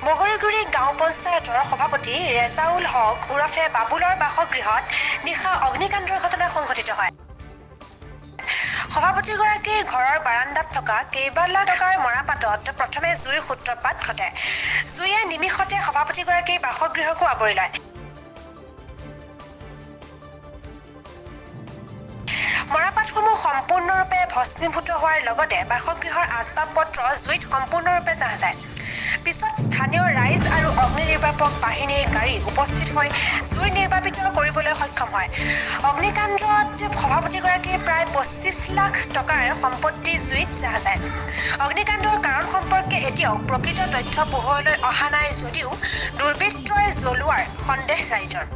বগৰীগুৰি গাঁও পঞ্চায়তৰ সভাপতি ৰেজাউল হক ওৰফে বাবুলৰ বাসগৃহত নিশা অগ্নিকাণ্ডৰ ঘটনা সংঘটিত হয়। সভাপতিগৰাকীৰ ঘৰৰ বাৰাণ্ডাত থকা কেইবা লাখ টকাৰ মৰাপাটত প্ৰথমে জুইৰ সূত্ৰপাত ঘটে। জুয়ে নিমিষতে সভাপতিগৰাকীৰ বাসগৃহকো আৱৰি লয়। মৰাপাটসমূহ সম্পূৰ্ণৰূপে ভস্মীভূত হোৱাৰ লগতে বাসগৃহৰ আচবাব পত্ৰ জুইত সম্পূৰ্ণৰূপে জাহ যায়। পিছত স্থানীয় ৰাইজ আৰু অগ্নি নিৰ্বাপক বাহিনীৰ গাড়ী উপস্থিত হৈ জুই নিৰ্বাপিত কৰিবলৈ সক্ষম হয়। অগ্নিকাণ্ডত সভাপতিগৰাকীৰ প্ৰায় 25 লাখ টকাৰ সম্পত্তি জুইত জাহ যায়। অগ্নিকাণ্ডৰ কাৰণ সম্পৰ্কে এতিয়াও প্ৰকৃত তথ্য পোহৰলৈ অহা নাই যদিও দুৰ্বৃত্তই জ্বলোৱাৰ সন্দেহ ৰাইজৰ।